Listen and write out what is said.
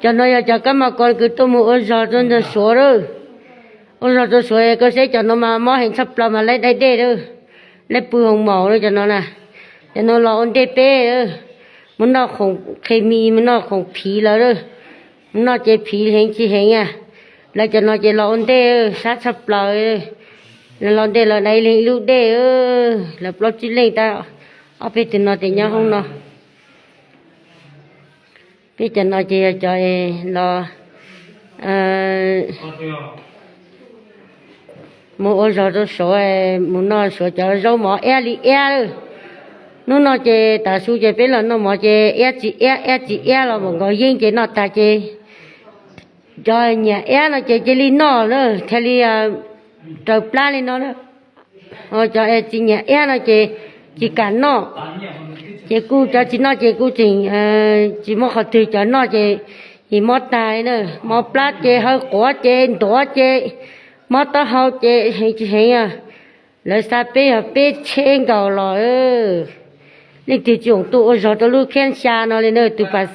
Cov no yog cov kab mos kos kws tuaj mus ua zog rau ntawm Suav lawm. Ua zog rau Suav koj saib cov no mas mob heev tshaj plaws mas laib dai dej lawm, laib pw hoo maum lawm cov no na. Cov no los ua ntej peb, mus noj khoom qhe mis, mus noj khoom phiv lawm lawm. Mus noj ces phiv heev tsis heev a. Lawv cov no ces los ua ntej sab tshaj plaws. Lawv los ntej los dai ib leeg ib lub dej, lawv plaub tsib leej tag, ob peb tug no ces nyob hoob no. Peb cov no ces yog cov los mus ua zog rau Suav, mus noj Suav cov zaub mov iab li iab lawm. Hnub no ces tav su ces peb los noj mov ces iab tsis iab, iab tsis iab los mam nkaus yeej ces noj tag ces cov nyiam iab no ces cia li noj na, thiaj li raws plab li no na. Cov tsis nyiam iab no ces tsis kam noj, ces kuj cov tsis noj ces kuj tseem tsis muaj qhov twg, cov noj ces yim mob tag li na, mob plab ces haw quav ces ntuav ces mob taub hau ces heev tsis heev. Lawv xa peb yog peb tsheb nkaus los, leej twg tsis txhob tuaj ua zog rau lub kheeb xya no li na tus pas